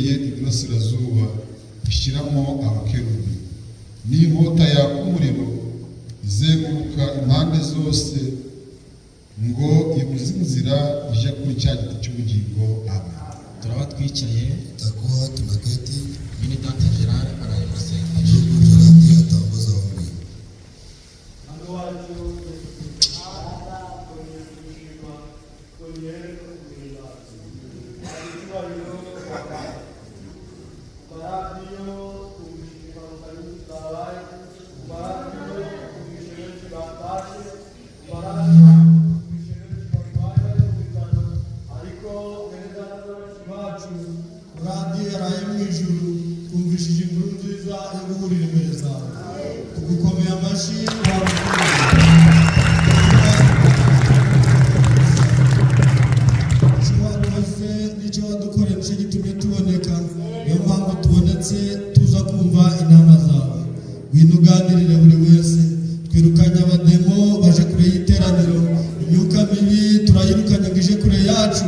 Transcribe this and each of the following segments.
yerekeye iburasirazuba, ishyiramo abakerubi n'inkota yaka umuriro izenguruka impande zose ngo ibuze inzira ijya kuri cya giti cy'ubugingo. Amen. Turaba twicaye. Tutakuwa tunaketi. Mwene data Gerard araye masengesho. Ndugu Gerard ataongoza ombi. Mwami wacu Yesu Kristo, twongeye gushima, twongeye no kuguhimbaza. Icyubahiro ku maradiyo, twumvise impanuka nyinshi zabaye ku maradiyo, twumvise benshi batashye ku maradiyo, twumvise benshi barwaye bari mu bitaro, ariko bene data n'abashiki bacu, radiyo yaraye mu ijuru, twumvishije inkuru nziza yo guhurira imbere zawe. Tugukomeye amashyi wabukunze. Icyo wakoze n'icyo wadukoreye nicyo gitumye tuboneka. Niyo mpamvu tubonetse tuza kumva inama zawe. Ngwino uganirire buri wese. Twirukanye abademo baje kure y'iteraniro, imyuka mibi turayirukanye ngo ije kure yacu,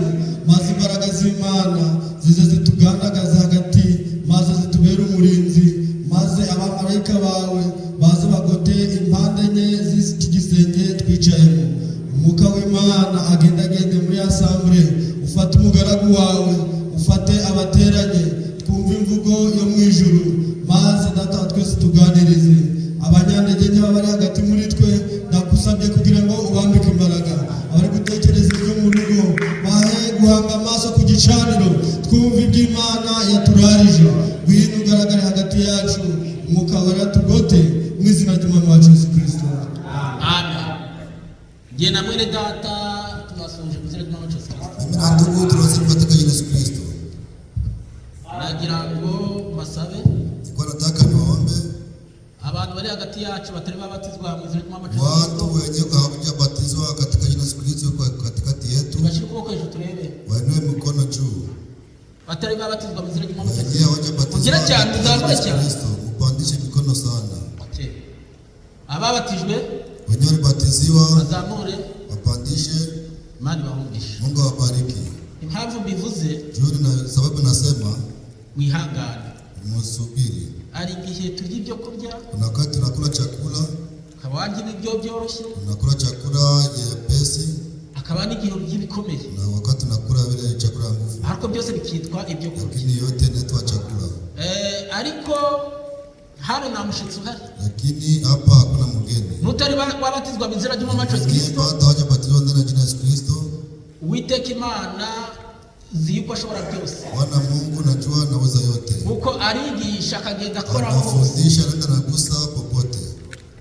maze imbaraga z'Imana zize zitugandagaze hagati, maze zitubere umurinzi, maze abamarayika bawe baze bagote impande enye z'iki gisenge twicayemo. Umwuka w'Imana agendagende muri assemblée, ufate umugaragu wawe, ufate abateranye, twumve imvugo yo mu ijuru, maze Data wa twese tuganirize. Abanyantege nke baba bari hagati muri twe, ndagusabye kugira ngo ubambike imbaraga. Abari gutekereza ibyo mu rugo, bahe guhanga amaso ku gicaniro, twumve iby'Imana yaturarije. Ngwino ugaragare hagati yacu, Umwuka Wera tugote, mu izina ry'Umwami wacu Yesu Kirisito. Amen. Njye na mwene data tubasuhuje mu izina ry'Umwami wacu Yesu Kristo. Mimi na ndugu tunawasilimu katika jina Yesu Kristo. Nagira ngo mbasabe. Nilikuwa nataka niwaombe. Abantu bari hagati yacu batari babatizwa mu izina ry'Umwami wacu Yesu Watu Kristo, wenyewe hawajabatizwa katika jina Yesu Kristo kwa katikati yetu, bashyire ukuboko hejuru turebe. Wainue mikono juu. Batari babatizwa mu izina ry'Umwami wacu Yesu Wenyewe hawajabatizwa Ugire cyane, katika jina uzamure Yesu cyane. Kristo, mupandishe mikono sana. Okay. Ababatijwe Wenyewe walibatiziwa bazamure. Wapandishe. Imana ibahungishe. Mungu awabariki. Impamvu mbivuze, Juu na sababu nasema, mwihangane. Musubiri. Hari igihe turya ibyo kurya, Kuna wakati tunakula chakula, ukaba warya ibiryo byoroshye, tunakula chakula nyepesi, hakaba n'igihe urya ibikomeye, na wakati tunakula vile chakula ya nguvu, ariko byose bikitwa ibyo kurya. Lakini yote inaitwa chakula. Eh, ariko hano nta mushyitsi uhari. Lakini hapa hakuna mgeni. N'utari wabatizwa mu izina ry'Umwami wacu Yesu Mwenyewe Kristo, bado hajabatizwa ndani ya jina Yesu Kristo, Uwiteka Imana nzi yuko ashobora byose, Bwana Mungu najua naweza yote. kuko arigisha akagenda akora hose. Anafundisha, anaenda nagusa popote.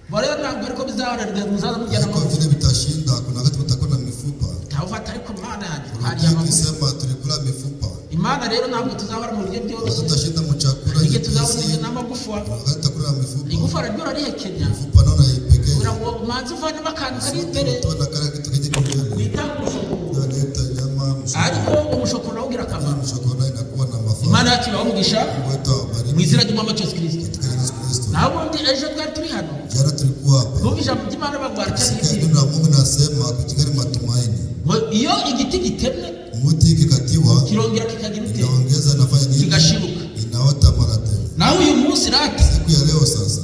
Bo rero ntabwo ariko bizaharanirwa muzaza mujyana Haiko amagufa. vile vitashinda, kuna wakati mtakuwa na mifupa. Ntawufata ariko Imana yanjye twarya Urudia amagufa. ukisema tulikula mifupa. Imana rero ntabwo tuzahora mu biryo byoroshye. Tutashinda mu chakula Igihe tuzabona nyepesi, n'amagufa, kuna wakati tutakula na mifupa. igufa naryo urarihekenya Mifupa naona ipekee. kugira ngo umanze uvanemo akantu kari imbere Tuwe na kale kitu kenye kimbele. bita umushokoro. Ndio inaita nyama mshokoro. Ariko umushokoro nawo ugira akamaro. Mshokoro nayo inakuwa na mafao. Imana yacu ibahe umugisha Mungu wetu awabariki mu izina ry'Umwami wacu Yesu Kristo. katika jina Yesu Kristo. Naho ubundi ejo twari turi hano, Jana tulikuwa hapa. numva ijambo ry'Imana bagwara cyari Sikia ibyiringiro. neno la Mungu nasema kuchikali matumaini. Ngo iyo igiti gitemwe, Muti ikikatiwa kirongera kikagira ute? Inaongeza, inafanya nini? Kigashibuka. Inaota mara tena. Naho uyu munsi rati Siku ya leo sasa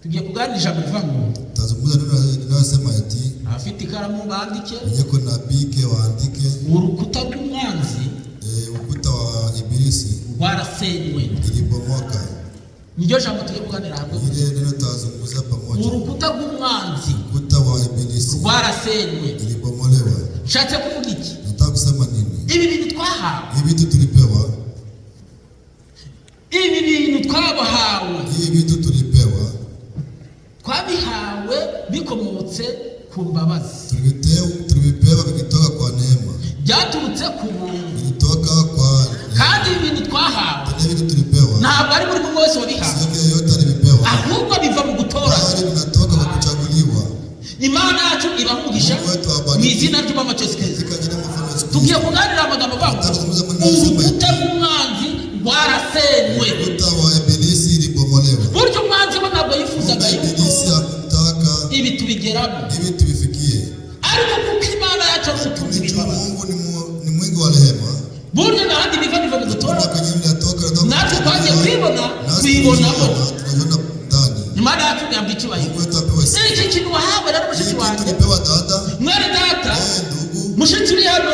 tugiye kuganira ijambo rivuga ngo, tazungumza neno linalosema eti, abafite ikaramu bandike, wenye kuna bike waandike, urukuta rw'umwanzi ukuta wa ibilisi rwarasenywe. ilibomoka. Niryo jambo tugiye kuganira hamwe. Ile neno tutazungumzia pamoja. Urukuta rw'umwanzi Ukuta wa ibilisi rwarasenywe. ilibomolewa. Nshatse kuvuga iki? Nataka kusema nini? Ibi bintu twahawe, Hivi vitu tulipewa, ibi bintu twabahawe, hivi vitu tulipewa, twabihawe bikomotse ku mbabazi, tulivipewa vikitoka kwa neema, byaturutse ku buntu. vilitoka kwa neema. Kandi ibi bintu twahawe Tena hivi vitu tulipewa, ntabwo ari buri muntu wese wabihawe, sio kila yote alivipewa, ahubwo biva mu gutoranya. bali vinatoka kwa kuchaguliwa. Imana yacu ibaha umugisha Mungu wetu awabariki mu izina ry'Umwami wacu Yesu Kristo. katika jina la mfalme Yesu Tugiye Kristo. kuganira amagambo avuga ngo urukuta rw'umwanzi rwarasenywe. Ukuta wa ibilisi ilibomolewa. Burya umwanzi we ntabwo yifuzaga Kumbe yuko ibilisi hakutaka ibi tubigeramo, hivi tuvifikie, ariko kuko Imana yacu ari umutunzi lakini juu w'imbabazi, Mungu ni mwingi wa rehema, burya n'ahandi biva, biva mu gutora. kuna kwenye vinatoka, Tubyibonamo. Tunaviona ndani. Imana yacu ntabwo icyubahiro. Mungu wetu apewe sifa. Iki kintu wahawe rero, mushiki Hiki wanjye, tulipewa dada, mwene data, ndugu, mushiki uri hano,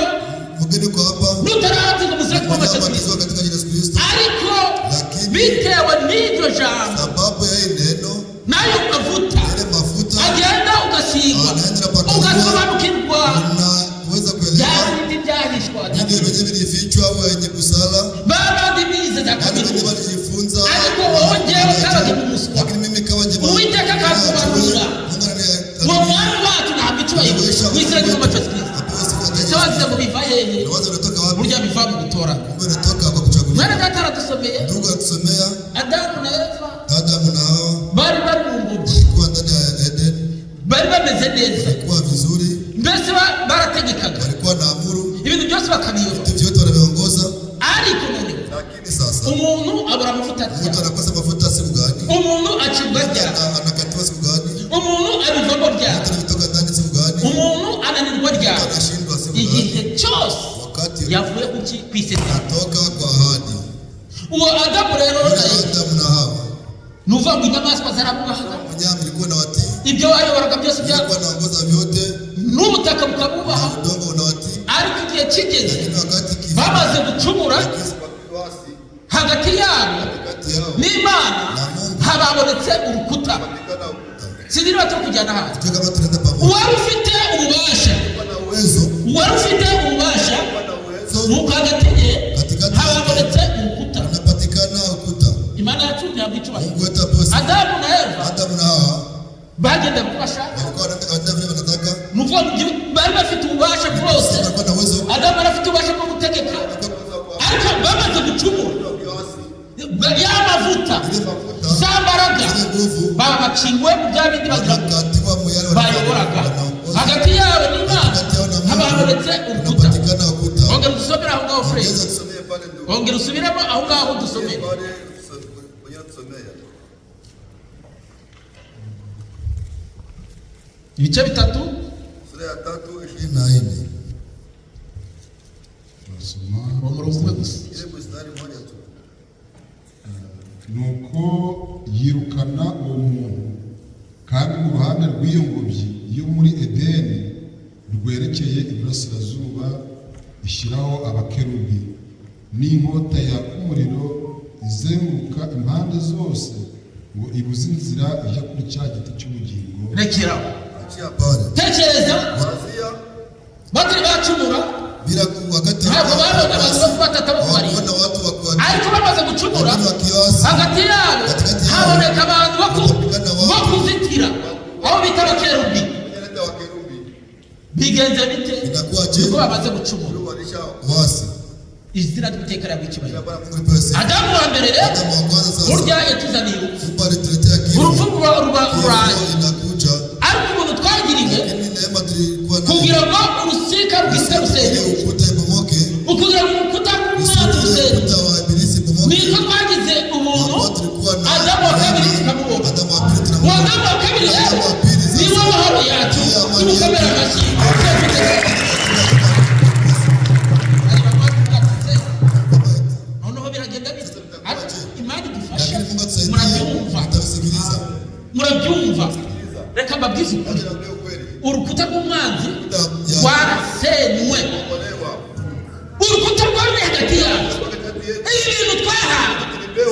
mgeni kwa hapa, nutarabatizwa mu izina ry'Umwami wacu Yesu Kristo, mwenye katika jina la Yesu Kristo, ariko Lakini- bitewe n'iryo jambo sababu ya hii neno, n'ayo mavuta yale mafuta agenda ugasigwa, anaenda paka ugasobanukirwa unaweza bya kuelewa bindi byahishwa, vile vyenye vilifichwa au wenye busara, ba bandi bize za wale wenye kaminuza, walijifunza, ariko wowe njyewe kabaga umuswa, lakini mimi kama jamaa, Uwiteka akasobanura. Mungu Uwo mwami wacu ntabwo icyubahiro mu izina ry'Umwami wacu Yesu Kristo. apewe sifa Ese tena. wagize ngo biva hehe? Unawaza unatoka wapi? Burya biva mu gutorana. Kumbe unatoka kwa kuchaguliwa. Mwene data aradusomeye. Ndugu anatusomea Adamu na Eva Adamu na Hawa bari bari mu ngobyi, walikuwa ndani ya Eden, bari bameze neza, walikuwa vizuri, mbese barategekaga walikuwa na amuru, ibintu byose bakabiyobora. vitu vyote wanavyoongoza. Ariko noneho Lakini sasa umuntu abura amavuta mtu arya, anakosa mafuta siku gani? umuntu acibwa ryari, Anakatiwa siku gani? umuntu abivamo ryari, Mtu anavitoka ndani siku gani? umuntu ananirwa Mtu ryari, anashindwa siku gani? igihe cyose Wakati yavuye ku ki ku isezerano. natoka kwa ahadi. Uwo Adamu rero Yule na Eva, Adamu na Hawa, ni ukuvuga ngo inyamaswa zarabubahaga, mnyama ilikuwa na watii, ibyo bayoboraga byose bya ilikuwa naongoza vyote, n'ubutaka bukabubaha. na udongo unawatii. Ariko igihe kigeze Lakini wakati kifo bamaze gucumura, hagati yabo kati yao n'Imana na Mungu hababonetse urukuta. patikana ukuta. Sinzi niba turi kujyana hanze. Sijui kama tunaenda pamoja. Uwari ufite ububasha, Kuwa na uwezo, uwari ufite ububasha, kuwa na uwezo, nuko hagati ye Katikati yake. hababonetse urukuta. unapatikana ukuta. Imana yacu ntabwo icyubahiro. Mungu wetu apewe sifa. Adamu na Eva Adamu na Hawa bagenda uko bashaka, walikuwa wanaenda vile wanataka, ni ukuvuga ngo bari bafite ububasha bwose. walikuwa na uwezo, Adamu yari afite ububasha bwo gutegeka, ariko bamaze gucumura, ya mavuta, ile mafuta, za mbaraga, ile nguvu, baba bakinguwe mu bya bindi bagira ngo wanakatiwa mu yale bayoboraga. wanaongoza. Hagati yabo n'Imana Hagati yao na Mungu haba habonetse urukuta. unapatikana ukuta. Ongera udusomere aho ngaho, Fred. Ongeza tusomee pale ndugu. Ongera usubiremo aho ngaho dusomere. Pale kwenye tusomea. Ibice bitatu. Sura ya 3:24. Turasoma. Uwo murongo umwe gusa. Ile mstari mmoja tu. Nuko yirukana uwo muntu, kandi mu ruhande rw'iyo ngobyi yo muri Edeni rwerekeye iburasirazuba ishyiraho abakerubi n'inkota yaka umuriro izenguruka impande zose ngo ibuze inzira ijya kuri cya giti cy'ubugingo. Rekeraho. Achia pale. Tekereza, Wazia batari bacumura, bila wakati ntabwo babonye abantu bo kubatata bo kubarinda, hawakuona watu wa kuwatii, ariko bamaze gucumura, lakini wakiasi hagati yabo Katikati yabo. haboneka abantu bo kuzitira, aho bita abakerubi. Leta wakerubi Bigenze bite? Inakuwa je? Niko bamaze gucumura. Wasi. Izina ry'Uwiteka rihabwe icyubahiro. Bwana Mungu lipewe sifa. Adamu wa mbere rero, Adamu wa kwanza sasa burya yatuzaniye urupfu. Mungu alituletea kifo. Urupfu ruba ruba ruraje, Kifo inakuja, ariko umuntu twagiriwe lakini neema tulikuwa nayo kugira ngo urusika rwise ili rusenyuke, ukuta ibomoke, ukugira ngo urukuta rw'umwanzi ile rusenyuke, ukuta wa ibilisi ibomoke. niko twagize ubuntu. Kwa tulikuwa na Adamu wa kabiri tukamubona. Adamu wa pili Uwo tunamuona. Adamu wa kabiri rero Adamu wa pili sasa. niwo mahoro yacu. Ndiye amani Tumukomere yetu. amashyi. Noneho biragenda bite? Ariko Imana idufashe. Lakini Mungu atusaidie, Murabyumva? tutasikiliza. Murabyumva? Reka mbabwize ukuri, urukuta rw'umwanzi rwarasenywe, urukuta rwari hagati yacu, ibi bintu twahawe,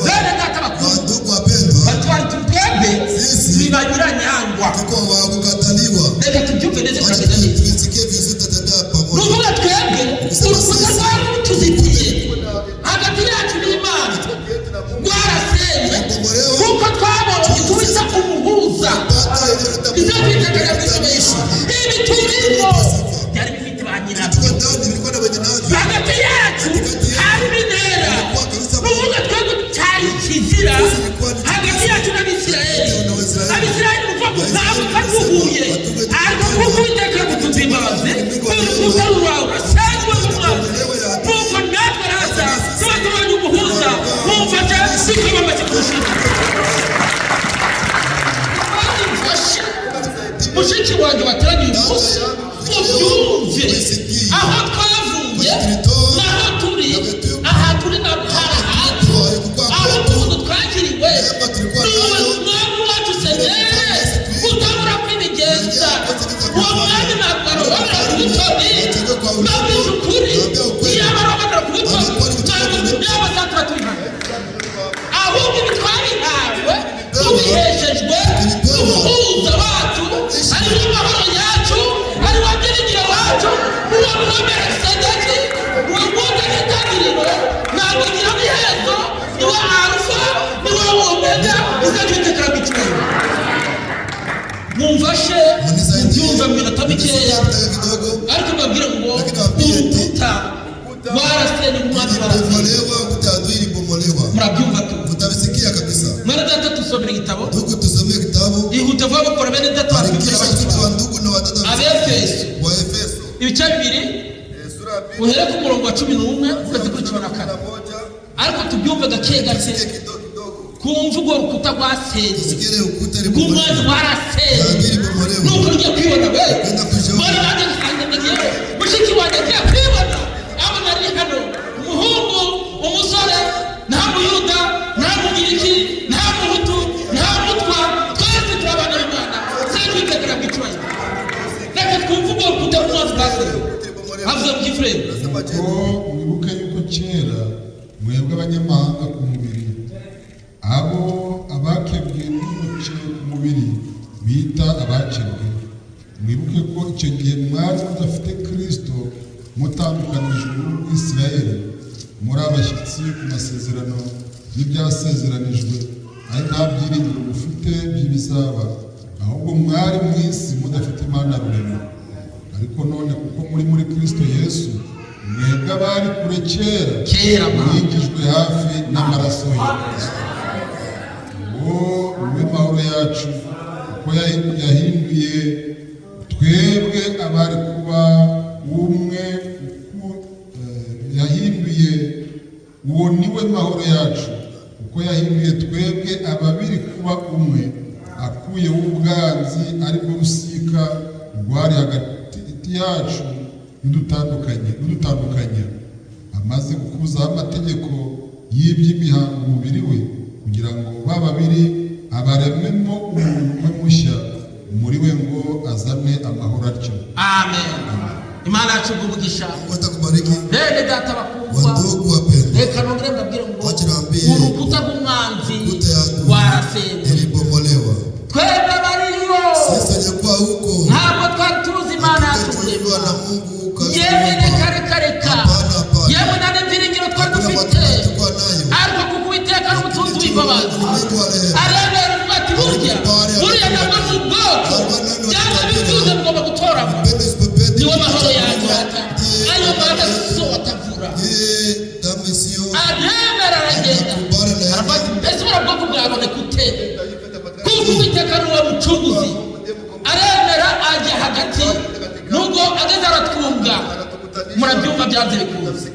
bene data bakuru, Wandugu wapendwa, batwari twebwe Sisi. turi banyuranyangwa. Tuko wa kukataliwa. Reka tubyumve neza, Wacha turagenda neza. tusikie vizuri, tutatembea Ni pamoja. ukuvuga twebwe urukuta rwari rutuzitiye hagati yacu n'Imana rwarasenywe, kuko twabonye tubisa umuhuza. Pata iliyoleta Izo twiteganya kwisomesha ibi turimo byari bifite ba nyirabyo. Tuko ndani, vilikuwa na wenye navyo. Hagati yacu hari bintera, uvuga twebwe cyari ikizira hagati yacu n'Abisirayeli. Abisirayeli uvuga ngo ntabwo twari duhuye, ariko kuko Uwiteka yagutuzimaze urukuta rwawe rusanzwe rw'umwanzi, nuko natwe araza tuba tubonye umuhuza mumfasha bikaba amashyi kurushaho. Mfashe mushiki wanjye wateraniye uyu munsi ubyumve, aho twavuye n'aho turi, aha turi ntabwo hari ahacu, aho ukuntu twakiriwe turi hano, ahubwo ibi twabihawe tubiheshejwe n'umuhuza wacu, ariwe mahoro yacu, ariwe byiringiro wacu, uwo Melikisedeki, uwo mwuka n'itangiriro, ntabwo agira n'iherezo, niwe Arufa, niwe Omega. Izajya ubitekera mu icyubahiro. Mumfashe mubyumve mu minota mikeya, Kidogo. ariko mbabwire ngo urukuta rwarasenye, umwami warasenye. Ilibomolewa, ukuta ya adui ilibomolewa. Murabyumva tu. Mutavisikia kabisa. Mwene data, tusomere igitabo. Ndugu, tusomee kitabu. Ihute vuba, bakora bene data. Harakisha kusudi wa ndugu na wadada. Abefeso. Wa Efeso. Ibice 2. Sura ya 2. Uhere ku murongo wa 11 ugeze kuri 14. 1. Ariko tubyumve gake gake. Tusikie kidogo kidogo. Kumva urwo rukuta rwasenye. Tusikie ile ukuta rw'umwanzi ilibomolewa. rwarasenye. Ya adui ilibomolewa. Nuko rugiye kwibona we. Kwenda kujiona. Mbona nanjye nsanze ndagiye, mushiki wanjye agiye kwibona, abona ari hano umuhungu, umusore, nta Muyuda, nta Mugiriki, nta Muhutu, nta Mutwa, twese turi abana b'Imana. Sinakwitegera mu icyubahiro. Reka twumve urwo rukuta rw'umwanzi rwasenye. Avuze mu Gifuremu. Nasema je? Ko mwibuke yuko kera mwebwe abanyamahanga ku mubiri, abo abakebwe n'umuco ku mubiri bita abakebwe, mwibuke ko icyo gihe mwari mudafite Kristo, mutandukanijwe n'Ubwisirayeli, muri abashyitsi ku masezerano y'ibyasezeranijwe, ari nta byiringiro mufite by'ibizaba, ahubwo mwari mu isi mudafite Imana Rurema. Ariko none kuko muri muri Kristo Yesu, mwebwe abari kure kera, Kera, ma. mwigijwe hafi n'amaraso ye. Uwo niwe mahoro yacu, kuko yahinduye twebwe abari kuba umwe yahinduye, uwo niwe mahoro yacu, kuko yahinduye twebwe ababiri kuba umwe, akuyeho ubwanzi, aribwo rusika rwari hagati yacu n'udutandukanya, amaze gukuzaho amategeko y'iby'imihango umubiri we, kugira ngo ba babiri abarememo umuntu umwe mushya muri we, ngo azane amahoro atyo. Amen. Imana yacu umugisha. Mungu atakubariki. Bene data bakundwa, Wandugu wapendwa, reka nongere mbabwire ngo Wacha niwaambie, urukuta rw'umwanzi ukuta ya adui rwarasenywe. ilibomolewa. Twebwe abariyo Sisi wenye kuwa huko ntabwo twari tuzi Imana yacu hatujua Murema. na Mungu kabisa. Yewe, reka reka reka. Hapana, hapana. Yewe, nta n'ibyiringiro twari Hakuna dufite. matumaini tulikuwa nayo. Ariko kuko Uwiteka ari umutunzi w'imbabazi, Ni Mungu wa rehema. aremera avuga ati burya buriya ntabwo ni ubwoko byaba bifuza mugomba gutoranywa. Pende usipopende, Niwe mahoro yanjye ata ayo maraso atavura. Yeye damu isiyo Aremera, aragenda, aravuga ati mbese buriya bwoko bwaboneka ute, kuko Uwiteka ari uwo mucunguzi? Aremera ajya hagati, nubwo ageze aratwunga. Murabyumva byanze bikunze,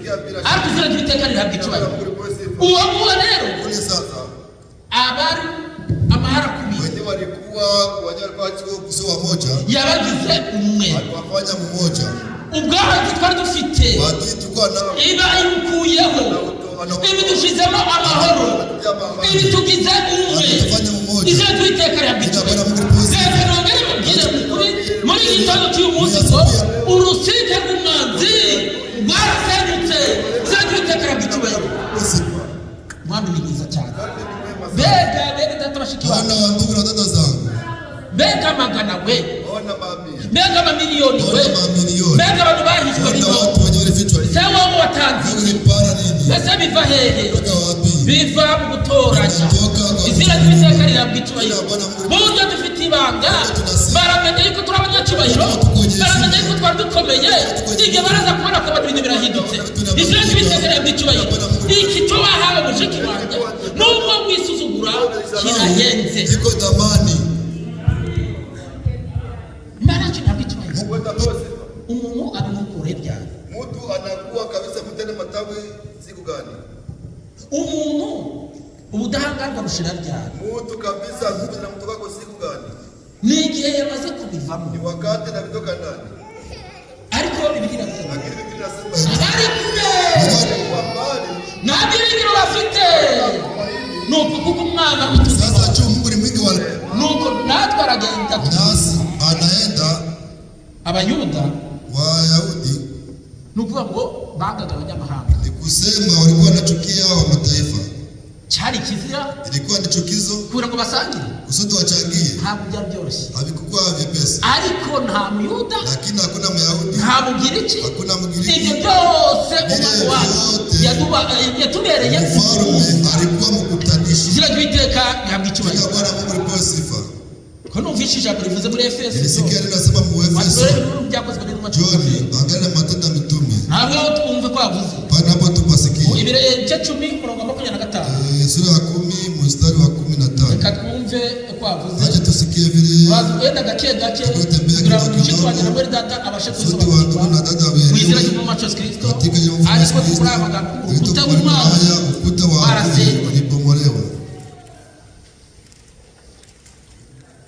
ariko izina ry'Uwiteka rihabwa icyubahiro. Uwo nguwo rero, Ule sasa abari amahara kubiri, wenye walikuwa wenye walikuwa sio wamoja, yabagize umwe. aliwafanya mmoja. Ubwahanzi twari dufite, Maadui tulikuwa nao, iba ibukuyeho, ibidushyizemo amahoro, ibitugize umwe. Izina ry'Uwiteka rihabwa icyubahiro. Reka nongere mubwire mukuri muri iki gitondo cy'uyu munsi ngo urusika rw'umwanzi rwarasenyutse. Izina ry'Uwiteka rihabwa icyubahiro. sifa. Mwami ni mwiza cyane. Mbega bene data, bashiki bacu, Bwana wa ndugu na dada zangu, mbega magana we, ona mamia, mbega amamiliyoni we, ona mamilioni, mbega abantu bahishwe ona bino. watu wenye walifichwa. Se wowe watanze iki? Ulipara nini? Mbese biva hehe? Kutoka wapi? Biva mu gutoranya. Izina ry'Uwiteka rihabwa icyubahiro. Buryo dufite ibanga, baramenya yuko turi abanyacyubahiro, baramenya yuko twari dukomeye. Igihe baraza kubona ko ibintu birahindutse. Izina ry'Uwiteka rihabwa icyubahiro. Iki cyo wahawe, mushiki wanjye, nubwo wisuzugura, kirahenze. Iko thamani. Imana yacu ihabwa icyubahiro. Umuntu abimukure ryari? Mtu anakuwa kabisa mtende matawi siku gani? Umuntu ubudahangarwa bushira ryari? Mtu kabisa nguvu zinamtoka kwa siku gani? Ni igihe yamaze kubivamo. Ni wakati na vitoka ndani. Ariko Bibiliya iravuga ngo Lakini Biblia inasema abari kure kwa mbali nta byiringiro bafite, ni uko kuko umwana utuzi. Sasa juu Mungu ni mwingi wa Nuko natwe aragenda. nasi anaenda. Abayuda, Wayahudi, ni ukuvuga ngo Bangaga abanyamahanga. Ni kusema walikuwa wanachukia wa mataifa. Cyari ikizira. Ilikuwa ni chukizo Kugira ngo basangire, kusudi wachangie, ntabwo byari byoroshye. Havikuwa vyepesi. Ariko nta Muyuda, Lakini hakuna Myahudi, nta Mugiriki, hakuna ibyo Mgiriki. byose umwami wacu yatubereye Mfalme umuhuza. alikuwa mkutanishi. Izina ry'Uwiteka rihabwa icyubahiro. Jina Bwana Mungu lipewe sifa. Ko numvise ijambo rivuze muri Efeso. Nilisikia neno nasema mu Efeso. Watubere ibintu byakozwe n'intumwa John, 12. angalia na Matendo ya Mitume. Ntabwo twumve ko yavuze. Pana hapo tupasikie. Ibice 10, umurongo wa 25. Sura ya 10 mstari wa 15. Reka twumve ko yavuze. Acha tusikie vile Bazi wenda gake gake Tukatembea kugira ngo kidogo mushiki wanjye na kidogo. mwene data abashe sote wa ndugu kubisobanukirwa na dada mu izina waelewe ry'Umwami wacu Yesu Kristo. katika jina la Mfalme Ariko Yesu kuri aya magambo, Kristo. urukuta Vitu w'umwanzi haya, ukuta wa adui warasenywe. ulibomolewa.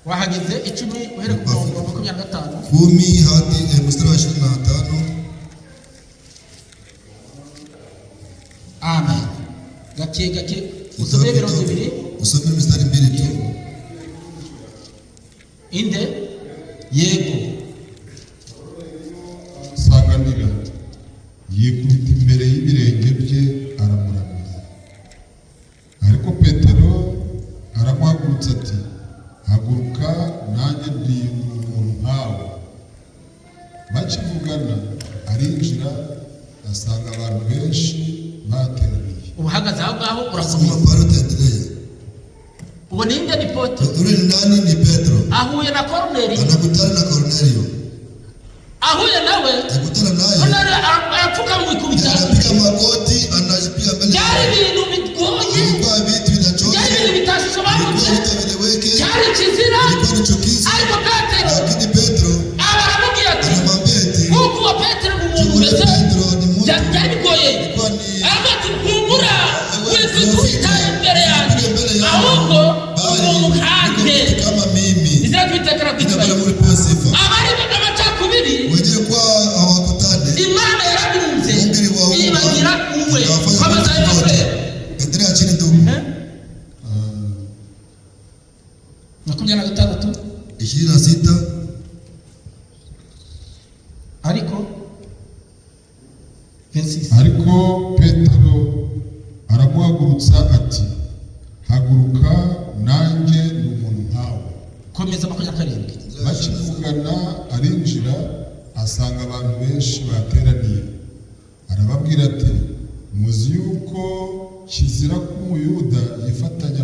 Wahageze 10 uhere ku murongo wa 25. 10 hadi mstari wa 25. Amen. Gake gake usome imirongo ibiri. Usome mstari mbili tu. Inde yego. Sanganira, yikubita imbere y'ibirenge bye, aramuramya. Ariko Petero aramuhagurutsa ati: "Haguruka, nanjye ndi umuntu nkawe." Bakivugana arinjira, asanga abantu benshi bateraniye. Uhagaze aho ngaho urakomeza. Soma pale utaendelea. Uwo ninde? Ni Petero. Yule ni nani? Ni Petro. Ahuye na Koruneli. Anakutana na Kornelio. Ahuye nawe, Akutana naye, Koruneli arapfukama, yikubita. anapiga magoti, anajipiga mbele. Byari ibintu bigoye. Ilikuwa vitu Byari vinachosha, ibintu bitasobanutse. ilikuwa vitu vileweke, Cyari ikizira. ilikuwa ni chukizo. Ariko Petero Lakini Petro aba aramubwira ati, anamwambia eti, nk'uko uwo Petero mu muntu yule umeze, Petro ni mtu byari bigoye. ilikuwa ni Aravuga ati: "Humura, wikubita imbere yanjye, ahubwo umuntu bali nkanjye." niko mtu kama mimi. Izina ry'Uwiteka Jina Bwana rirakwitwaye. Mungu lipewe sifa. Abari amacakubiri, Wenyewe kwa hawakutane, Imana yarabunze, Mungu aliwaumba ibagira umwe. akawafanya Komeza kitu hepfo. kimoja. Endelea chini ndugu. 26. 26. Ariko 26. Ariko Petero aramuhagurutsa ati: "Haguruka, nanjye ni umuntu nkawe." Komeza 27. Bakivugana arinjira, asanga abantu benshi bateraniye. Arababwira ati: "Muzi yuko kizira ko Umuyuda yifatanya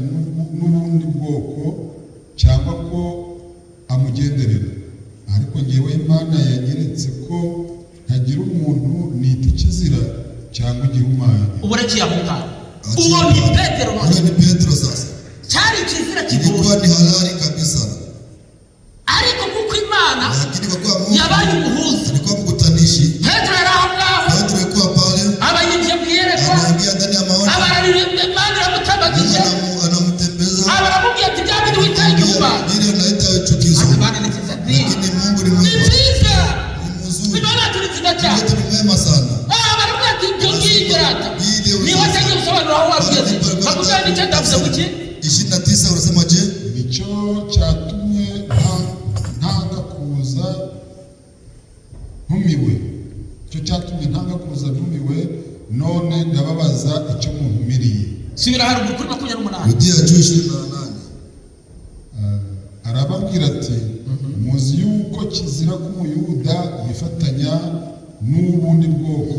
n'ubundi bwoko cyangwa ko amugenderera. Ariko ngewe Imana yanyeretse ko ntagira umuntu nita ikizira cyangwa igihumanya." Uburekeye aho ngaho, uwo ni Petero. Yule ni Petro sasa. Cyari ikizira kigoye. Ilikuwa ni halali kabisa. Ariko kuko Imana Lakini kwa kuwa Mungu yabaye umuhuza, alikuwa mkutanishi, Petero yari aho ngaho, Petro alikuwa pale, aba yinjiye mu iyerekwa, anaingia ndani ya maono, aba ararira, Imana iramutambagije, Mungu anamtembeza aba aramubwira ati: "Bya bindi witaye igihumanya, vile unaita chukizo, ariko Imana ni nziza." lakini Mungu ni Ni mwema, nziza. ni mzuri, Imana yacu ni nziza cyane. Mungu ni mwema sana. Ah, baravuga ati ibyo ngibyo rata niho atangiye gusobanura aho wabigeze. 29 avuze ku ki? 29 unasema je? Nicyo cyatumye ntanga kuza ntumiwe, icyo cyatumye ntanga kuza ntumiwe. None ndababaza icyo muntumiriye. Subira haruguru kuri 28. Rudia juu 28. Arababwira ati: "Muzi yuko kizira ko Umuyuda yifatanya n'ubundi bwoko."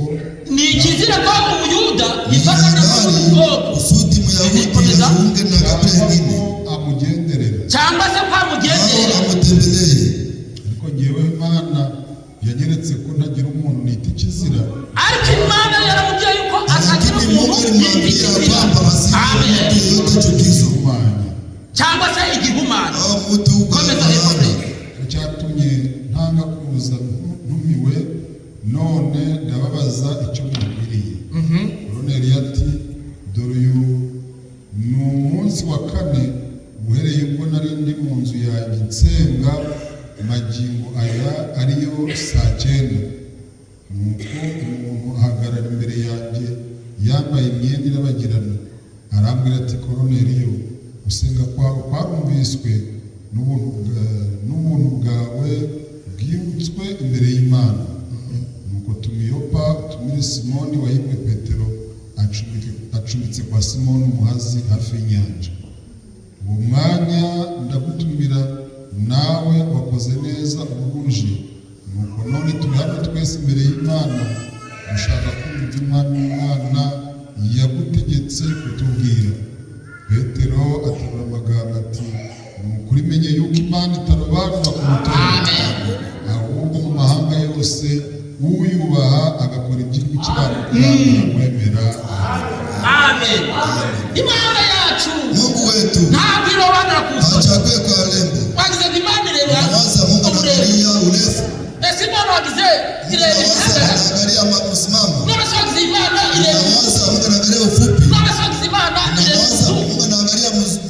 Ni ikizira ko Umuyuda yifatanya n'ubundi bwoko Kusudi Myahudi Komeza. ajiunge na kabila cyangwa nyingine ko amugenderera. Cyangwa se ko au amugenderera. amutembelee. Ariko ngewe Imana yanyeretse ko ntagira umuntu nita ikizira Ariko Imana yaramubwiye yuko atagira Lakini umuntu Mungu yita alimwambia ikizira, kwamba asiwe amen, mtu yeyote chukizo igihumanya. Cyangwa se igihumanya. au mtu Komeza hepfo. laana. Icyo cyatumye ntanga kuza ntumiwe. None ndababaza icyo muntumiriye. Koruneliyo ati: "Dore uyu ni umunsi wa kane uhereye ubwo nari ndi mu nzu yanjye nsenga, magingo aya ariyo saa 9, nuko umuntu ahagarara imbere yanjye yambaye imyenda irabagirana, arambwira ati: 'Koruneliyo, gusenga kwawe kwarumviswe, n'ubuntu bwawe bwibutswe imbere y'Imana.' Nuko Nuko tuma i Yopa, utumire Simoni wahimbwe Petero, acumbitse kwa Simoni umuhazi hafi y'inyanja. Uwo mwanya ndagutumira, nawe wakoze neza ubwo uje. Nuko none turi hano twese imbere y'Imana, dushaka kumva ibyo Umwami Imana yagutegetse kutubwira. Petero aterura amagambo ati: "Ni ukuri menye yuko Imana itarobanura ku butoni, ahubwo mu mahanga yose uyubaha agakora ibyo gukiranuka iramwemera." Amen. Imana yacu Mungu wetu ntabwo irobanura ku butoni. hachague kwa urembo. Wagize ngo Imana ireba Unawaza Mungu uburere? anaangalia urefu? Ese Imana wagize ireba Unawaza ihagarara? anaangalia msimamo? None se wagize Imana ireba? Unawaza Mungu anaangalia ufupi? None se wagize Imana ireba Unawaza umuzungu? Mungu anaangalia mzungu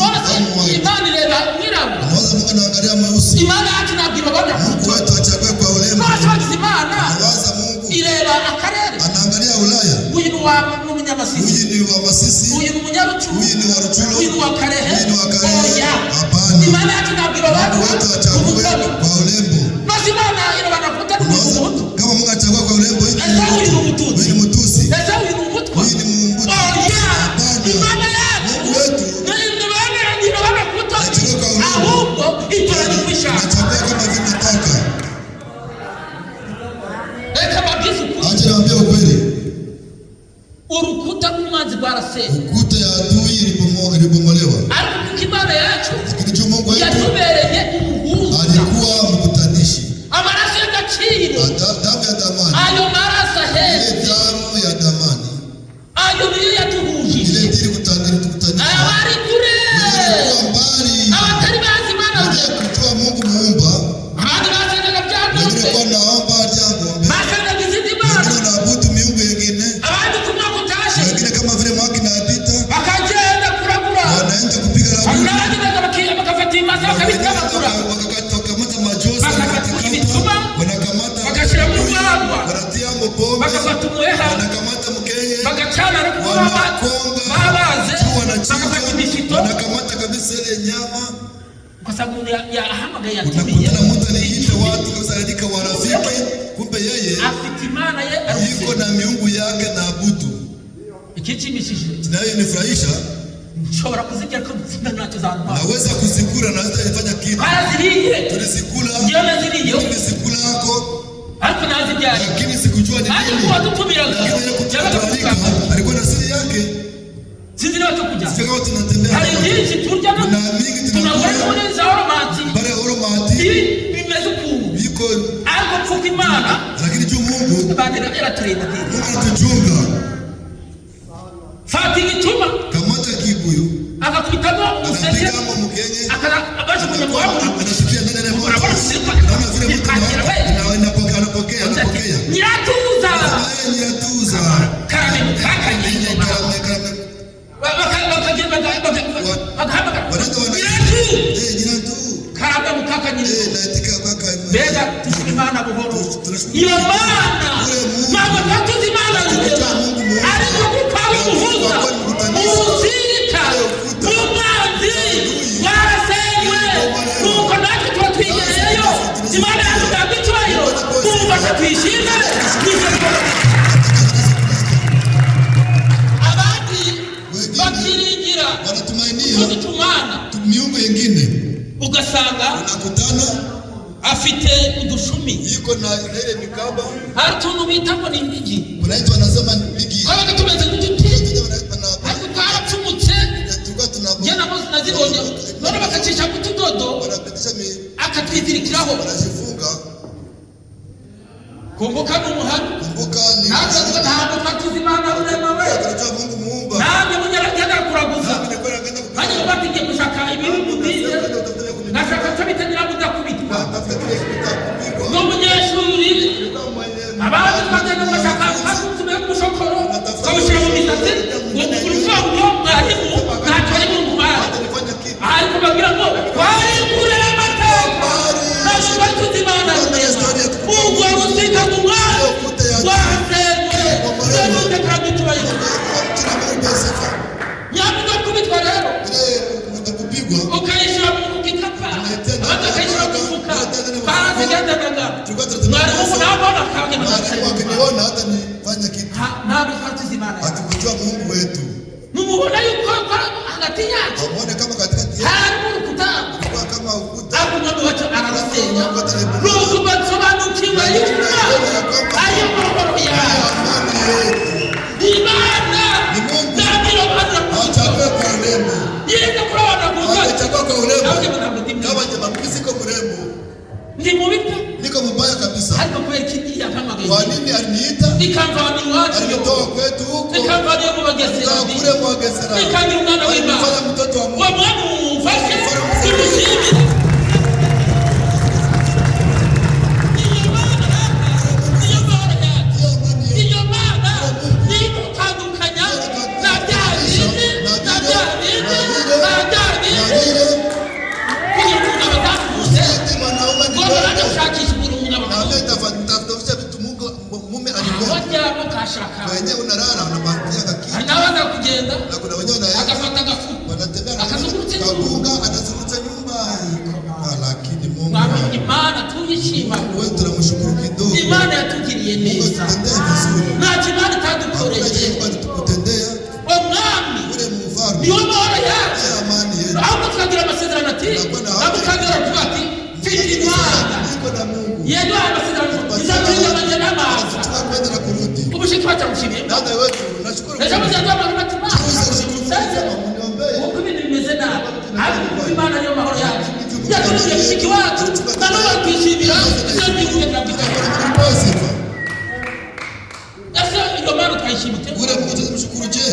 None se au mweupe? Imana ireba umwirabura? Unawaza Mungu anaangalia mweusi? Imana yacu ntabwo irobanura ku Mungu butoni. wetu hachague kwa urembo. None se wagize Imana Unawaza Mungu ireba akarere? anaangalia Ulaya? Uyu ni uwa ni umunyamasisi, Huyu ni wa Masisi, uyu ni umunyarucuru, huyu ni wa Ruchuru, uyu ni uwa Karehe. huyu ni wa Karehe. Oya. Hapana. Imana yacu ntabwo irobanura Mungu wetu ku hachague butoni. kwa urembo. Maze Imana irobanura ku butoni, uyu ni Unawaza umuhutu. kama Mungu achagua kwa urembo, huyu ni Ese uyu ni Mhutu, umututsi? huyu ni Mtusi, Ese uyu ni umutwa? huyu ni Mumbutu. Oya. Hapana. Imana yacu Mungu wetu ntirobanura ku butoni, Achagua kwa urembo. ahubwo itoranya uko ishaka. Anachagua kama vile nataka. Reka mbabwize ukuri. Acha niwaambie ukweli, Urukuta rw'umwanzi rwarasenywe, ukuta ya adui ilibomolewa, ariko kuko Imana yacu lakini juu Mungu wetu yatubereye umuhuza, alikuwa mkutanishi. amaraso y'agaciro, Damu ya damani, ayo maraso ile ahetse, damu ya damani ayo niyo ile yatuhujije ndiyo ilikutanisha. abari kure, Ilikuwa mbali, abatari bazi Imana wenye rurema. kujua Mungu muumba, Abandi basengaga wengine byangombe, kwa naomba Lyangombe, basengaga izindi mana, wengine wanaabudu miungu yengine, abandi uko umwaka utashe wengine kama vile mwaka inapita bakagenda kuragura, wanaenda kupiga ramli, n'abagendaga bagafata ibimasa bakabitabagura, wakakamata majosi, Bakakata ibituma, wanakamata bagashyiramo urwagwa, wanatiamo pombe, bagafata umuheha, wanakamata mkeye, bagacana no kuba wanakonga babaze, juu, wanachinja, bagafata imishito, wanakamata kabisa ile nyama. ugasanga umuntu yahamagaye yatumiye, Unakutana mtu anaita watu kabisa, anaandika warafiki, kumbe yeye afite imana ye yuko aruseka. na miungu yake na abudu. Ikinshimishije, Kinayonifurahisha, nshobora kuzirya ariko ntacyo zantwara. naweza kuzikula, naweza ifanya kitu. Baraziriye. Tulizikula, Njyewe naziriyeho, tulizikulako, ariko nazibyaye, lakini sikujua ni ariko nini. uwadutumiraga Lakini yeye yabaga kutualika kutugamba. alikuwa na siri yake, Sinzi niba tukujya. sio kama tunatembea Hari byinshi turya no Kuna mingi tunagura tunakula muri za oromati pale Oromati ibi bimeze ukuntu, biko, ariko kuko Imana lakini juu Mungu Imana iraturinda. Mungu anatuchunga. Fata igituma, Kamata kibuyu, agakubitamo umuseke, anapigamo mkenye, bajugunya mu wabura. anashikia ndani ya moto. Urabona usiku Unaona vile mtu akira we. anapokea, anapokea, anapokea. Nyiratuza. Yeye nyiratuza. Karame mukakanye. Yeye karame karame. Bakagenda bagahamagara Wanaenda wana nyiratu. Eh, nyiratu. Karame mukakanye. Eh, naitika kaka. Mbega tushima Imana buhoro! Iyo Mana ntabwo tuba tuzi Imana rurema, ariko kuko ari umuhuza, urusika rw'umwanzi rwarasenywe, nuko natwe tuba twigereyeyo. Imana yacu ntabwo icyubahiro tumufasha tuyishime nibyo tugomba. Abandi bakiringira Wanatumainia utundi tumana, miungu yengine. Ugasanga Unakutana afite udushumi, iko na ile mikaba, hari utuntu bita ngo ni impigi, kuna mtu anasema ni bigi. twabaga tumeze nk'uduti, Wengine wana ariko twarapfumutse. tulikuwa tuna Njye nabo nazibonye none bakacisha ku tudodo, wanapitisha mi akatwizirikiraho. Wanajifunga. Kumbuka ni umuhano. Kumbuka ni Natwe ntabwo twatuzi Imana rurema we. tunajua Mungu muumba. Nanjye munyaragenda kuraguza, Nami nilikuwa naenda nanjye batigiye gushaka ibiri mu dinde, nashaka cyo bita nyiramudakubitwa. Tafuta kile kitakupigwa. Ni umunyeshuri. Nilikuwa mwenye Abandi twagenda bashaka tumeye umushokoro bawushyira mu misatsi ngo uruvuga ngo mwarimu ntacyo ari bumubare, hata nifanya kitu. ariko babwira ngo twari kure y'amateka, ntabwo twari tuzi Imana rurema. Urwo rusika mu mwana rwasenywe, none karagitubaye. Ntabwo twari tuzi Imana yacu. Hatukujua Mungu wetu. Numubona yuko hagati yacu Wamuone kama katikati yetu harimo urukuta, kulikuwa kama ukuta, ariko umwami wacu ararusenya. Nuko basobanukiwe yuko ariyo mahoro ndiyo yacu. amani yetu. Imana Ni Mungu. ntabirobanura ku Hawachague kwa urembo, yirinda kurobanura ku butoni. hawachagua kwa urembo. Nawe ntabwo ndi mwiza. Kama jamaa, mimi siko mrembo, Ndi mubi pe. niko mubaya kabisa. Ariko kubera iki yampamagaye Kwa nini aliniita? ikamvana iwacu, Alinitoa kwetu huko, ikamvana iyo mu Bagesera, kutoka kule Mwagesera, ikangira umwana w'Imana. alinifanya mtoto wa Uwo Mungu. mwami mumufashe tumushimire. Iyo Mana niyo mahoro yacu. Ndiyo amani yetu. Iyo Mana niyo idutandukanya na bya bindi, na bya bindi, na bya Na bindi, vile kugira ngo umugabo atakuze eti mwanaume ni ngo babanje mrembo, gushakisha ukuntu umugabo na akunda. vile tafuta vitu Mungu mume alipenda. Wajyamo kashaka. Wenyewe unalala unabakia Hari kitu, n'abaza kugenda na kuna wenyewe wanaenda agafata agafu wanatembea na akazungurutsa inzu. kagunga, anazungurutsa nyumba. Ah, lakini Mungu Mwami Imana tuyishima. wewe tunamshukuru kidogo. Imana yatugiriye Mungu neza. atutendea vizuri, Ntacyo Imana hakuna itadukoreye. chenye Mungu alitukutendea. Umwami Ule mfalme niwo mahoro yacu. ndiye amani yetu. Ahubwo tukagira amasezerano ati ntabwo tukagira kuvuga ati mfite Imana Niko na Mungu yaduhaye amasezerano izaturinda amajya n'amaza. Anatuchukua kwenda na kurudi. Ubushiki wacu amushimiye. Dada wetu nashukuru Ejo Mungu. bundi yaduhamagara ati Imana Tuze shukuru Mungu kama mniombee. uko ibintu bimeze nabi, ariko kuko Imana ariyo mahoro yacu yaturindiye mushiki wacu na n'ubu baratwishimira izabyibuye turabwitaho. Tunapewa sifa. Ese iyo Mana twayishimite? Ule Mungu tunamshukuru je?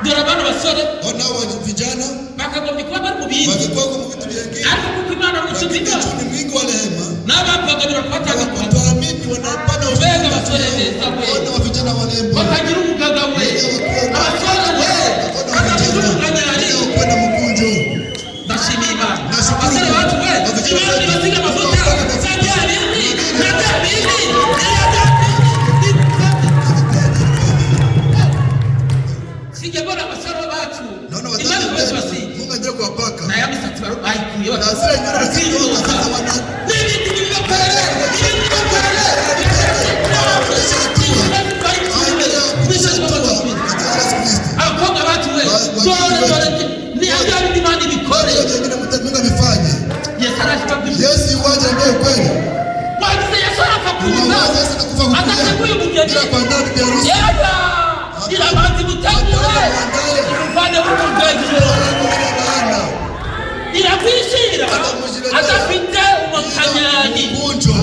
Dore abana basore Ona wa vijana bakagombye kuba bari mu bindi, wangekuwa kwa vitu vingine. ariko kuko Imana ari umucuti Lakini wacu tu ni mwingi wa rehema. n'abapfaga kubatanga Tuamini wanapana Mbega basore beza we. Ona wa vijana warembo. Bakagira umugaga we, abasore we badafite umuganyari. Kwenda mkunjo. Ndashimiye Imana. Nashukuru. Abasore bacu we, Imana ibasiga amavuta na bya bindi, na bya bindi, na bya bindi. Sijya mbona abasore bacu Naona Imana wazazi ikomeze wetu. ibasige. Mungu aendelee kuwapaka. Na ya misatsi bayikuye Na zile nywele zilizotoka sasa wana n'ibindi bibakorere, ibindi bibakorere. aendelea kutushatua katika Yesu Kristo. Abakobwa bacu we, dore dore ni bya bindi Imana ibikore. Hiyo nyingine Mungu amefanya. Yesu araje ababwira. Yesu yuwaje ambaye ukweli. Wagize Yesu arapfa kuza Unawaza Yesu atakufa kukuja. adateguye umugeni. Bila kuandaa bibi harusi. Yega irabanza imutegure imuvane mu rugagiro, Laana. irakwishira adafite umukanyanyi. Mkunjo.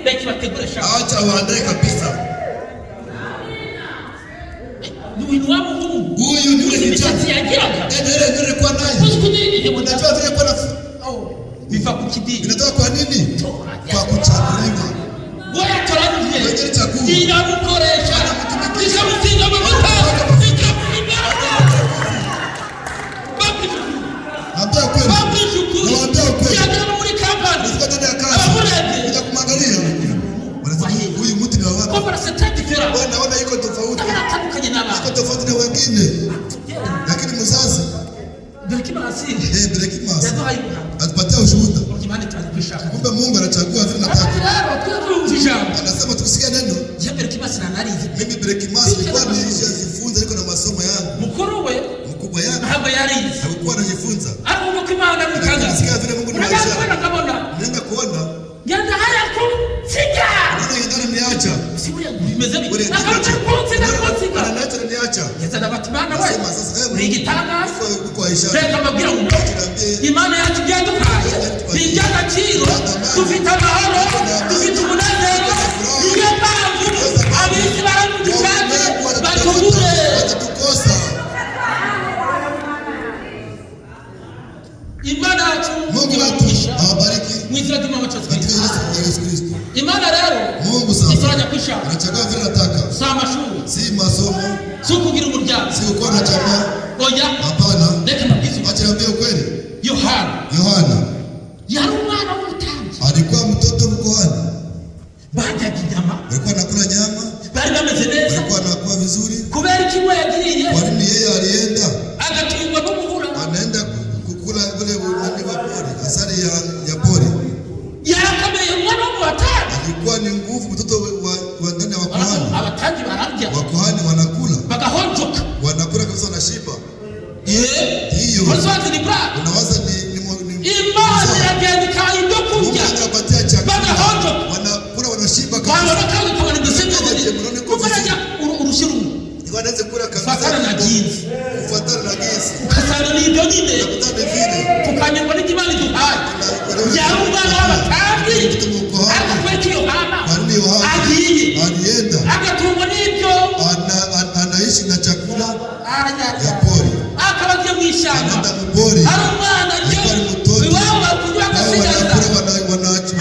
Reka ibategure shaka. Acha waandae kabisa. Ni wa muhungu. Huyu ni yule Uzi imisatsi kijana. yagiraga. Ndio ile nywele alikuwa nayo. Uzi kudini. Unajua vile kwa na Biva ku kidini. inatoka kwa nini? Kwa kuchaguliwa. We yatoranyije, Wengine chagua. iramukoresha, ikamusiga amavuta, ikamuha imbaraga. Babwije Ambia kweli. Babwije ukuri. Nawaambia ukweli. Yagera no muri kampani, Nafika ndani ya kazi. abamurebye Kuja kumwangalia. Wanasema huyu mtu ni wa wapi? ko baraseta difera. Wewe naona iko tofauti. Ndabona atandukanye Iko n'abandi. tofauti na wengine. Lakini mzazi Berkimansi eh Brekimas yaduhaye ubuhamya. atupatia ushuhuda. Burya Imana itazi kwishaka. Kumbe Mungu anachagua vile nataka. Ati rero twe twumva ijambo Anasema tukisikia neno, ya Berkimansi nanarize. mimi Brekimas nilikuwa nilishajifunza, niko na masomo yangu. Mukuru we Mkubwa yangu ntabwo yarize, alikuwa anajifunza. ariko uko Imana Lakini imutangaza sikia vile Mungu ni urajya maisha. kubona akabona Nenda kuona ngenda hariya kunsiga. naona yendana niacha. Si buriya bimeze Ule bite? Akaruta kunsiga kunsiga. Ananiacha niacha. Ngeze ndabati Imana we, Nasema sasa eh ni igitangaza. Mungu uko Aisha. Reka mbabwire ngo Tunaambie Imana yacu ibyaduhaye ni iby'agaciro. Dufite amahoro, dufite umunezero. Niyo mpamvu ab'isi baradushake batubure. watatukosa. Imana yacu Mungu wetu ibamugisha awabariki mu izina ry'Umwami wacu Yesu katika Kristo. jina la Yesu Kristo. Imana rero Mungu sasa itoranya kwishaka, anachagua vile anataka, si amashuri, si masomo, si ukugira umuryango. si kuwa na chama. Oya. Hapana, Reka mbabwize ukuri. acha niambie ukweli. Yohana Yohana yari umwana w'umutambyi. alikuwa mtoto mkohani, Baryaga inyama, alikuwa anakula nyama, bari bameze neza. alikuwa anakuwa vizuri. Kubera iki we yagiriye Kwa nini yeye alienda agatungwa n'umuhura? anaenda kukula ule nani wa pori, asali ya pori? Yarakomeye umwana wo mu batambyi. Alikuwa ni nguvu, mtoto wa ndani ya wakuhani. Abatambyi baranga. Ndiyo. Wazazi ni blague. Unawaza ni Imana mzaha. iragenda ikaha ibyo Mungu kurya, anapatia chakula, bagahonjoka. wanakula, wanashiba kabisa. Wabona kandi ukabona mbese kuko najya urushyi rumwe Wanaweza kula kabisa, Kufuatana na jinsi. kufuatana na jinsi, ugasanga ni ibyo nyine, utakutana vile tukanyurwa n'ibyo Imana iduhaye. Yaba umwana w'abatambyi, ariko kubera ko Yohana Kwa nini Yohana agiye alienda agatungwa n'ibyo anaishi na chakula ya pori, akaba agiye mu ishyamba anaenda mpori, ari umwana alikuwa ni mtoto, iwabo bakurya nao agasigaza, wanakula ariko wanaacha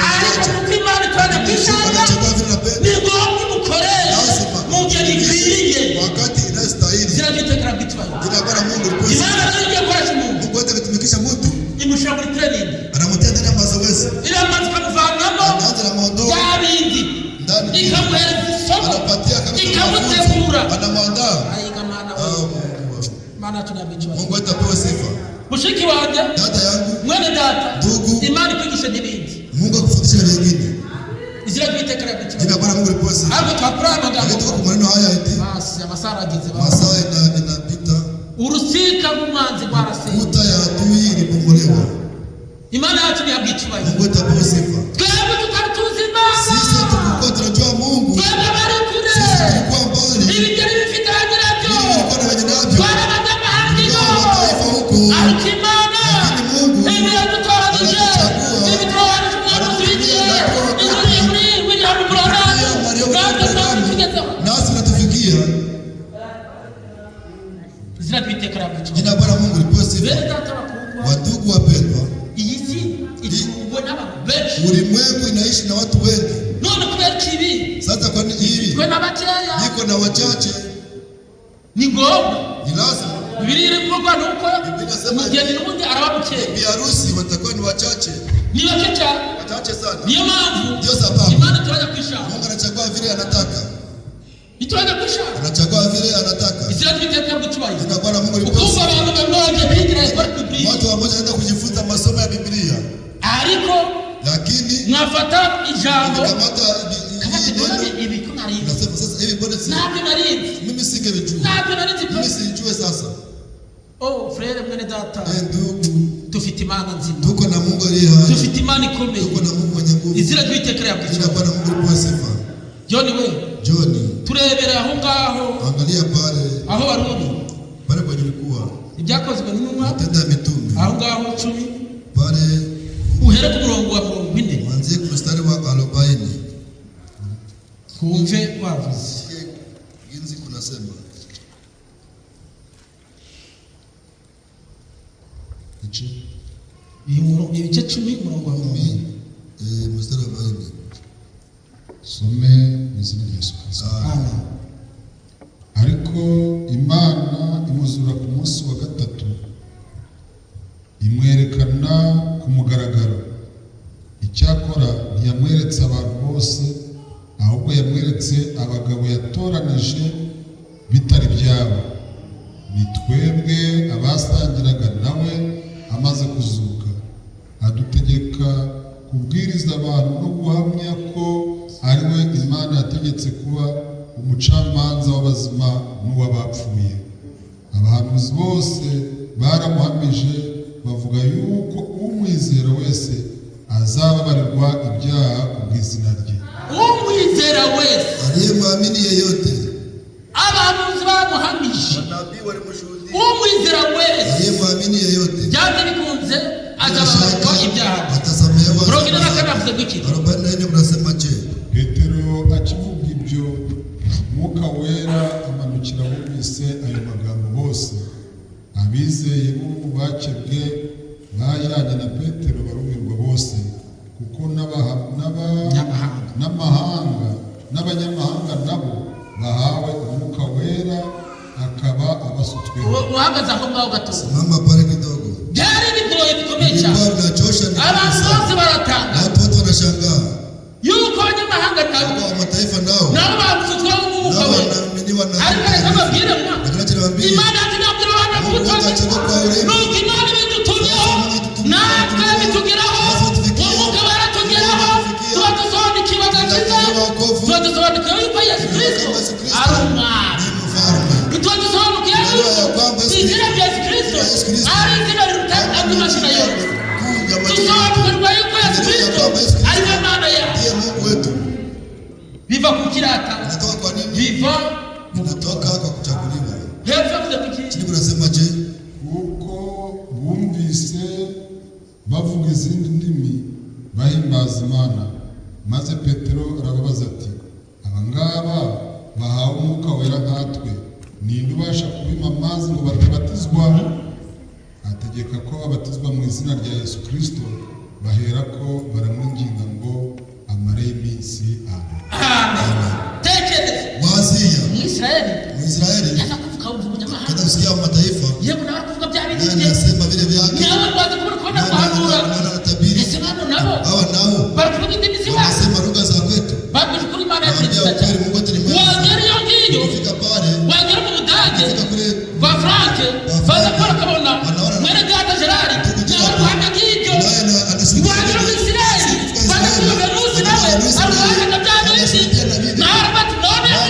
kuko Imana itoranya ku ishyamba, wanachagua vile napenda, ni ngombwa imukoreshe lazima mu gihe gikwiriye. wakati inayostahili. Izina ry'Uwiteka rihabwe. Jina la Bwana Mungu lipewe sifa. Imana rero igiye gukoresha umuntu, Mungu wote akitumikisha mtu imushyira muri training, anamutia ndani ya mazoezi, iramanza ikamuvanamo anaanza na maondoa bya bindi, ndani, ikamuhereza isomo, anapatia kabisa ikamutegura. mafunzo, anamwandaa. Ayiga Mana Ah, we. Mungu wangu. Mana yacu ntabwo. Mungu wetu apewe sifa. Mushiki wanjye, Dada yangu, mwene data, Ndugu. Imana ikwigisha n'ibindi. Mungu akufundishe na vingine. Izina ry'Uwiteka rihabwe. Jina la Bwana Mungu lipewe sifa. Ariko twakura aya magambo. Lakini tuko kwa maneno haya eti Basi amasaha arageze basi. masaa inapita, Urusika rw'umwanzi rwarasenye. kuta ya adui ilibomolewa. Imana yacu ntihabwa icyubahiro. Mungu wetu apewe sifa. Twebwe tutari tuzi Imana, Sisi tulikuwa tunajua Mungu, twebwe bari kure, sisi tulikuwa mbali, ibigeri bifite ba nyirabyo, ili vilikuwa na wenye navyo, twari abanyamahanga ino, tulikuwa mataifa huko, ariko Imana lakini Mungu ibi yadutoranyije, ibitoranije umwana uzigiye ijuru muri William Branham, pia Maria natwe twari tugezeho. nasi unatufikia. Izina ry'Uwiteka rihabwe. Jina la Bwana Mungu lipewe sifa. Bene data bakundwa, Wandugu wapendwa, iyi si ituwe n'abantu benshi. ulimwengu inaishi na watu wengi. None kubera ko ibi Sasa kwa nini hivi twe na bakeya, iko na wachache? Ni ngombwa. Ni lazima. Bibiliya iri ni uko Biblia inasema umugeni n'ubundi araba mukeya. Bi harusi watakuwa ni wachache, Ni bake cyane. wachache sana. Niyo mpamvu Ndio sababu Imana iturajya kwishaka, Mungu anachagua vile anataka, iturajya kwishaka. anachagua vile anataka. Izina ry'Uwiteka ry'icyubahiro. Jina la Bwana Mungu lipewe Ukumva sifa. abantu bamwe bigira ekole biblique, Watu wamoja wanaenda kujifunza masomo ya Biblia, ariko lakini mwafata ijambo ukikamata kabati hii mbona neno ibi ko narizi, unasema sasa hivi, mbona si ntabyo narizi, mimi singelijua, ntabyo narizi pe. mimi sijue sasa. Oh frère, mwene data, Eh, ndugu, dufite Imana nzima, tuko na Mungu aliye hai, dufite Imana ikomeye. tuko na Mungu mwenye nguvu. Izina ry'Uwiteka rihabwe. Jina la Bwana Mungu lipewe sifa. John we, John, turebera aho ngaho, angalia pale aho wari uri, pale kwenye ulikuwa, Ibyakozwe n'Intumwa, Matendo ya Mitume aho ngaho 10, pale, uhere ku murongo wa 40, kuanzia kwa mstari wa 40. twumve wavuze. Ginzi kunasema Igice Uyu ibice 10, umurongo wa 40. 10, mstari wa 40. Some mu izina rya Yesu Kristo. Amen. Ariko Imana imuzura ku munsi wa gatatu, imwerekana ku mugaragaro. Icyakora ntiyamweretse abantu bose, ahubwo yamweretse abagabo yatoranije bitari byabo, ni twebwe abasangiraga nawe amaze kuzuka, adutegeka kubwiriza abantu no guhamya ko ari we Imana yategetse kuba umucamanza w'abazima n'uw'abapfuye. Abahanuzi bose baramuhamije, bavuga yuko umwizera wese azababarirwa ibyaha ku bw'izina rye. Umwizera wese. Aliyemwamini yeyote, Abahanuzi baramuhamije. nabii walimshuhudia. Umwizera wese, Aliyemwamini yeyote byanze bikunze azababarirwa ibyaha. Atasamehewa. 44 avuze ngo iki? 44 mnasema je? Petero akivuga ibyo, Mwuka Wera amanukira bumvise ayo magambo bose. Abizeye bo mu bakebwe bajyanye na Petero barumirwa bose, kuko N'amahanga. n'amahanga n'abanyamahanga nabo bahawe Umwuka Wera akaba abasutsweho. Uhagaze aho ngaho gato. Simama pale kidogo. Byari bigoye bikomeye cyane. Ilikuwa vinachosha ni Abantu sana. bose baratanga Watu wote wanashangaa. yuko abanyamahanga nabo Kwa mataifa nao nabo basutsweho umwuka nao wera. wanaaminiwa na Ariko reka mbabwire mwa, Lakini acha niwaambie, Imana yacu nabwira abana kubutumye, nuko Imana ibidutumyeho natwe bitugeraho, umwuka baratugeraho, tuba dusobanukiwe agakiza, tuba dusobanukiwe yuko Yesu Kristo ari umwami, ni mfalme. tuba dusobanukiwe yuko izina rya Yesu Kristo ari izina riruta andi mazina yose. Kuu ya majina yote. Dusobanukirwa yuko Yesu Kristo ari we Mana yacu. Ndiye Mungu wetu. Biva ku kirata. Inatoka kwa nini? Biva Inatoka kwa kuchaguliwa. Hepfo avuze ku iki? Chini kunasema je? Kuko bumvise bavuga izindi ndimi bahimbaza Imana. Maze Petero arababaza ati: "Aba ngaba bahawe Umwuka Wera nkatwe, ninde ubasha kubima amazi ngo batabatizwa?" Ategeka ko babatizwa mu izina rya Yesu Kristo. Baherako baramwinginga ngo amare iminsi aho. Amen. Tekereza. Wazia. Umwisirayeli Mwisraeli yaza kuvuga wumva umunyamahanga. Kada kusikia mataifa Yewe, nawe ari kuvuga bya bindi naye bye. anasema vile vyake. Nawe rwaza kubona kubona Naye guhanura. anatabiri. Ese bano nabo Hawa nao bari kuvuga indimi z'iwacu? wanasema lugha za kwetu. Babwije ukuri, Imana Naambia yacu. ukweli, Mungu wetu ni mwema. Wagera iyo ngiyo, Ukifika pale, wagera mu Budage, ukifika kule ba Franke baza kubona akabona mwene data Gerard nawe ruhande ng'ibyo. naye anashuhudia. Wagera mu Isirayeli, baza kubona Venusi nawe aruhande nka bya bindi, nawe arabati noneho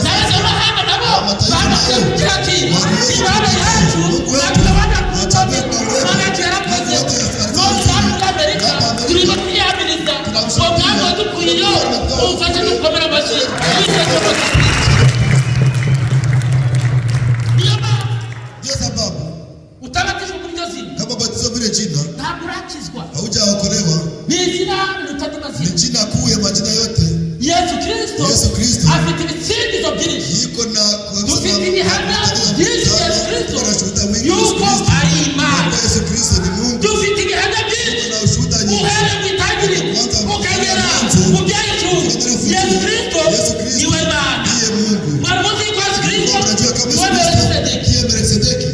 n'abanyamahanga nabo bamaze kugira ati Imana yacu natwe abana Imana yacu yarakoze. None hano muri Amerika turimo twiyamiriza uwo mwami wadukuyeyo. Umufashe dukomera amashyi. Niyo mpamvu Ndio sababu utabatijwe muri iryo zina, kama batizwa vile jina ntabwo urakizwa. haujaokolewa. Ni izina riruta andi Ni mazina. jina kuu ya majina yote. Yesu Kristo Yesu Kristo afite ibisingizo byinshi. Iko na Dufite ibihamya byinshi Yesu Kristo na ushuhuda mwingi Yesu yuko Kristo. ari Imana. Kwa Yesu Kristo ni Mungu. Dufite ibihamya byinshi. Na ushuhuda nyingi. Uhereye mu itangiriro ukagera mu byacu, Yesu Kristo Yesu Kristo niwe Mana. ndiye Mungu. Mwari muzi yuko Yesu Kristo Unajua kama Yesu niwe Kristo Melkisedeki? ndiye Melkisedeki.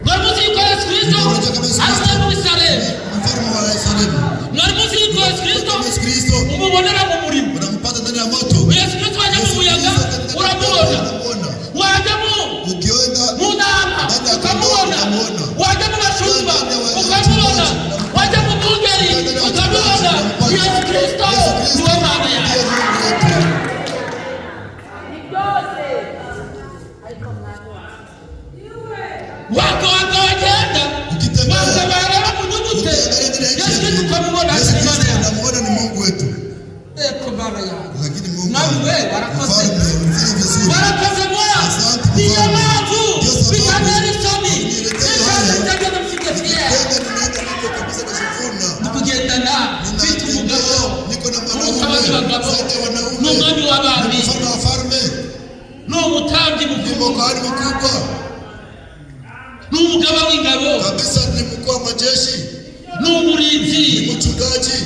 Mwari muzi yuko Yesu Kristo Unajua kama Yesu ari Kristo umwami w'Isirayeli? mfalme wa Salemu. Mwari muzi yuko Yesu Kristo Yesu Kristo umubonera mu murimo? unampata ndani ya moto. Yesu Kristo wajya mu muyaga uramubona. Unamuona. Wajya mu Ukienda mu nama ukamubona, wajya mu bashumba ukamubona, wajya mu bungeri ukamubona. Yesu Kristo niwe Mana ndiye yawe. Mungu wetu. Ni byose ariko mwami wacu. Wako wako wagenda Ukitembea, wakabareba munyugute, Ukiangalia ndani ya nchi Yesu Kristo yetu, ukamubona. Yesu Ari Imana Kristo yawe. unamuona ni Mungu wetu. Eko Mana yawe. Lakini Mungu Mwami we, warakoze. mfalme ulifanya vizuri. Warakoze moya. Asante, Niyo mfalme. mpamvu Ndiyo sababu bikanera isoni. uniletee Nshatse haya. ndagenda mfite fiere. Tena ninaenda niko kabisa najivuna. Ndi kugendana mfite umugabo Ninatembea niko na uruta abandi mwanaume bagabo. zaidi ya Ni wanaume. umwami w'abami. Ni mfalme wa wafalme, Ni umutambyi ni mukuru. mkuhani mkubwa Ni umugaba w'ingabo. kabisa, ni mkuu wa majeshi, Ni umurinzi. ni mchungaji.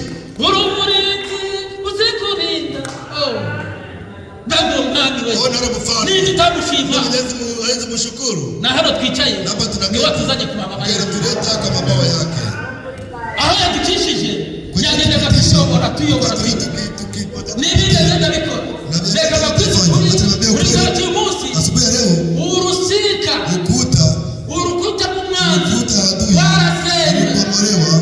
Uri umurinzi uzi kurinda. Oh. Ndaguha umwami we. Ona ule mfalme. Ninde utamushima? Mwenyezi Mungu hawezi mshukuru. Na hano twicaye Hapa tunakaa. niwe watuzanye ku mababa Ndiye ye. alituleta kwa mabawa yake. Aho yadukishije yagendaga tuyobora, tuyobora, tuyobora. N'ibindi yagenda bikora. Reka bakwize ukuri muri kino cy'uyu munsi. Asubuhi ya leo Urusika, ukuta, urukuta rw'umwanzi ukuta wa adui rwarasenywe. ulibomolewa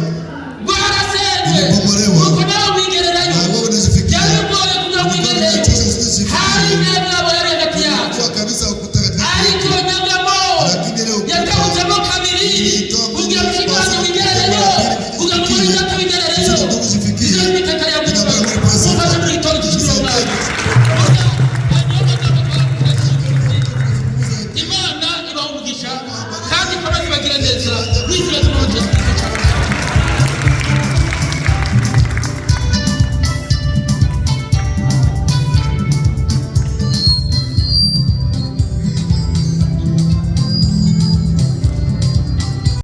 Rwarasenywe. Ulibomolewa. Nuko nawe wigererayo. Na wewe unazifikia. Byari bigoye kugira ngo wigerereyo. Hari inyegamo yari hagati yacu, Kwa kabisa ukuta katika ariko iyo nyegamo Lakini leo ukuta yatabutsemo kabiri kugira ngo ushike wanjye wigerereyo, kugira ngo muri gato wigerereyo. Izo ni imitaka ya Musa. Mufashe muri gitondo cy'ijoro mwana. Imana ibaha umugisha kandi ikomeze ibagire neza.